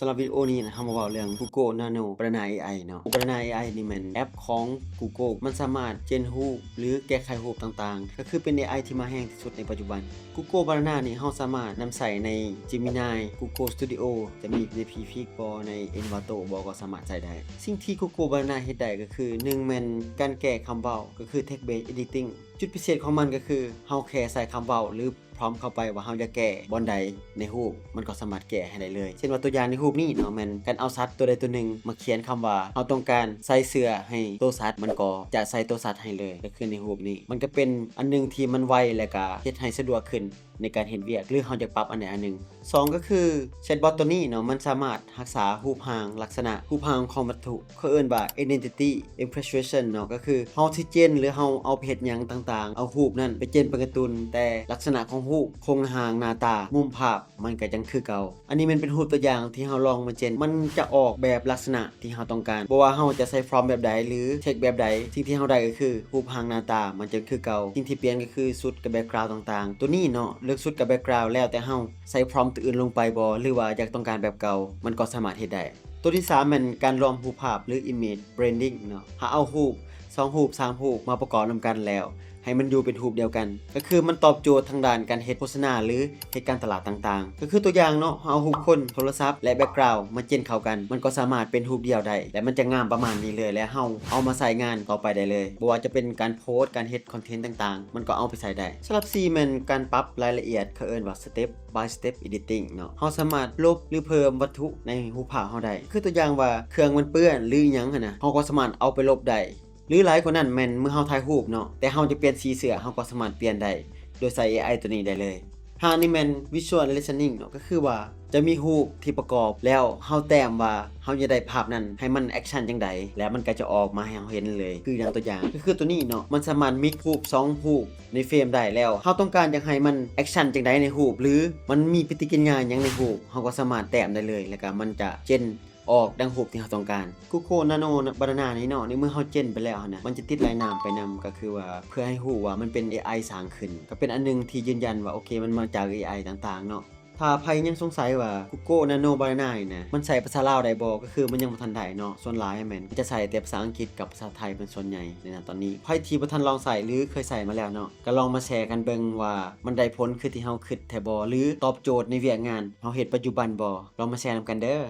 ສຳລັບວິດີໂອນີ້ນະ ເຮົາມາເວົ້າເລື່ອງ Google Nano Banana ເອໄອ ເນາະ. Banana ເອໄອ ນີ້ແມ່ນແອັບຂອງ Google ມັນສາມາດເຈນຮູບ ຫຼື ແກ້ໄຂຮູບຕ່າງໆ ກໍຄືເປັນ ເອໄອ ທີ່ມາແຮງທີ່ສຸດໃນປັດຈຸບັນ. Google Banana ນີ້ເຮົາສາມາດນຳໃຊ້ໃນ Gemini, Google Studio ຈະມີໃນ Pivik ບໍ່ ໃນ Envato ບໍ່ ກໍສາມາດໃຊ້ໄດ້. ສິ່ງທີ່ Google Banana ເຮັດໄດ້ກໍຄື ໜຶ່ງ ແມ່ນການແກ້ຄຳເວົ້າ ກໍຄື text based editing. ຈຸດພິເສດຂອງມັນກໍຄື ເຮົາແຄ່ໃສ່ຄຳເວົ້າ ຫຼື prompt ເຂົ້າໄປວ່າເຮົາຢາກແກ້ບ່ອນໃດໃນຮູບ ມັນກໍສາມາດແກ້ໃຫ້ໄດ້ເລີຍ. ເຊັ່ນວ່າຕົວຢ່າງໃນຮູບນີ້ເນາະ ແມ່ນການເອົາສັດຕົວໃດຕົວໜຶ່ງມາຂຽນຄຳວ່າ ເຮົາຕ້ອງການໃສ່ເສື້ອໃຫ້ໂຕສັດ ມັນກໍຈະໃສ່ໂຕສັດໃຫ້ເລີຍ. ກໍຄືໃນຮູບນີ້ ມັນກໍເປັນອັນໜຶ່ງທີ່ມັນໄວ ແລະກະເຮັດໃຫ້ສະດວກຂຶ້ນໃນການເຮັດວຽກ ຫຼື ເຮົາຢາກປັບອັນໃດອັນໜຶ່ງ. ສອງ ກໍຄື chatbot ຕົວນີ້ເນາະ ມັນສາມາດຮັກສາຮູບຮ່າງ ລັກສະນະຮູບຮ່າງຂອງວັດຖຸ ເຂົາເອີ້ນວ່າ identity impersonation ເນາະ ກໍຄືເຮົາຊິເຈນ ຫຼື ເຮົາເອົາໄປເຮັດຫຍັງຕ່າງໆ ເອົາຮູບນັ້ນໄປເຈນເປັນກາຕູນ ແຕ່ລັກສະນະຂອງຮູບ ໂຄງຮ່າງ ໜ້າຕາ ມຸມພາບ ມັນກໍຍັງຄືເກົ່າ. ອັນນີ້ແມ່ນເປັນຮູບຕົວຢ່າງທີ່ເຮົາລອງມາເຈນ ມັນຈະອອກແບບລັກສະນະທີ່ເຮົາຕ້ອງການ ບໍ່ວ່າເຮົາຈະໃສ່ prompt ແບບໃດ ຫຼື text ແບບໃດ ສິ່ງທີ່ເຮົາໄດ້ກໍຄືຮູບຮ່າງ ໜ້າຕາ ມັນຈະຄືເກົ່າ. ສິ່ງທີ່ປ່ຽນກໍຄືຊຸດກັບ background ຕ່າງໆ. ຕົວນີ້ເນາະ ເລື່ອງຊຸດກັບ background ແລ້ວແຕ່ເຮົາ ໃສ່ prompt ຕົວອື່ນລົງໄປບໍ່ ຫຼືວ່າຢາກຕ້ອງການແບບເກົ່າ ມັນກໍສາມາດເຮັດໄດ້. ຕົວທີສາມ ແມ່ນການລວມຮູບພາບ ຫຼື image blending ເນາະ. ເຮົາເອົາຮູບ ສອງຮູບ ສາມຮູບ ມາປະກອບນຳກັນແລ້ວ ໃຫ້ມັນຢູ່ເປັນຮູບດຽວກັນ ກໍຄືມັນຕອບໂຈດທາງດ້ານການເຮັດໂຄສະນາ ຫຼື ເຮັດການຕະຫຼາດຕ່າງໆ. ກໍຄືຕົວຢ່າງເນາະ ເຮົາເອົາຮູບຄົນ ໂທລະສັບ ແລະ background ມາເຈນເຂົ້າກັນ ມັນກໍສາມາດເປັນຮູບດຽວໄດ້ ແລະ ມັນຈະງາມປະມານນີ້ເລີຍ ແລະ ເຮົາເອົາມາໃຊ້ງານຕໍ່ໄປໄດ້ເລີຍ ບໍ່ວ່າຈະເປັນການໂພສ ການເຮັດ content ຕ່າງໆ ມັນກໍເອົາໄປໃຊ້ໄດ້. ສຳລັບສີ່ ແມ່ນການປັບລາຍລະອຽດ ເຂົາເອີ້ນວ່າ step by step editing ເນາະ. ເຮົາສາມາດລົບ ຫຼື ເພີ່ມວັດຖຸໃນຮູບພາບເຮົາໄດ້ ຄືຕົວຢ່າງວ່າເຄື່ອງມັນເປື້ອນ ຫຼື ອີ່ຫຍັງຫັ້ນນະ ເຮົາກໍສາມາດເອົາໄປລົບໄດ້ ຫຼື ຫຼາຍກວ່ານັ້ນແມ່ນເມື່ອເຮົາຖ່າຍຮູບເນາະ ແຕ່ເຮົາຈະປ່ຽນສີເສື້ອ ເຮົາກໍສາມາດປ່ຽນໄດ້ໂດຍໃຊ້ ເອໄອ ຕົວນີ້ໄດ້ເລີຍ. ຫ້າ ນີ້ແມ່ນ visual reasoning ເນາະ ກໍຄືວ່າຈະມີຮູບທີ່ປະກອບ ແລ້ວເຮົາແຕ້ມວ່າເຮົາຢາກໄດ້ພາບນັ້ນໃຫ້ມັນ action ຈັ່ງໃດ ແລ້ວມັນກໍຈະອອກມາໃຫ້ເຮົາເຫັນເລີຍ. ຄືຢ່າງຕົວຢ່າງ ກໍຄືຕົວນີ້ເນາະ ມັນສາມາດ mix ຮູບສອງຮູບ ໃນເຟຣມໄດ້ແລ້ວ ເຮົາຕ້ອງການຢາກໃຫ້ມັນ action ຈັ່ງໃດໃນຮູບ ຫຼື ມັນມີປະຕິກິລິຍາຫຍັງໃນຮູບ ເຮົາກໍສາມາດແຕ້ມໄດ້ເລີຍ ແລ້ວກໍມັນຈະເຈນອອກດັ່ງຮູບທີ່ເຮົາຕ້ອງການ. Google Nano Banana ນີ້ເນາະ ໃນເມື່ອເຮົາເຈນໄປແລ້ວຫັ້ນນະ ມັນຈະຕິດລາຍນ້ຳໄປນຳ ກໍຄືວ່າເພື່ອໃຫ້ຮູ້ວ່າມັນເປັນ ເອໄອ ສ້າງຂຶ້ນ ກໍເປັນອັນໜຶ່ງທີ່ຢືນຢັນວ່າ ໂອເຄ ມັນມາຈາກ ເອໄອ ຕ່າງໆ ເນາະ. ຖ້າໃຜຍັງສົງໄສວ່າ Google Nano Banana ນີ້ນະ ມັນໃຊ້ພາສາລາວໄດ້ບໍ່ ກໍຄືມັນຍັງບໍ່ທັນໄດ້ເນາະ. ສ່ວນຫຼາຍແມ່ນຈະໃຊ້ແຕ່ພາສາອັງກິດກັບພາສາໄທເປັນສ່ວນໃຫຍ່ໃນນະຕອນນີ້. ໃຜທີ່ບໍ່ທັນລອງໃຊ້ ຫຼື ເຄີຍໃຊ້ມາແລ້ວເນາະ ກໍລອງມາແຊກັນເບິ່ງວ່າມັນໄດ້ຜົນຄືທີ່ເຮົາຄິດແທ້ບໍ່ ຫຼື ຕອບໂຈດໃນວຽກງານເຮົາເຮັດປັດຈຸບັນບໍ່. ລອງມາແຊນຳກັນເດີ້.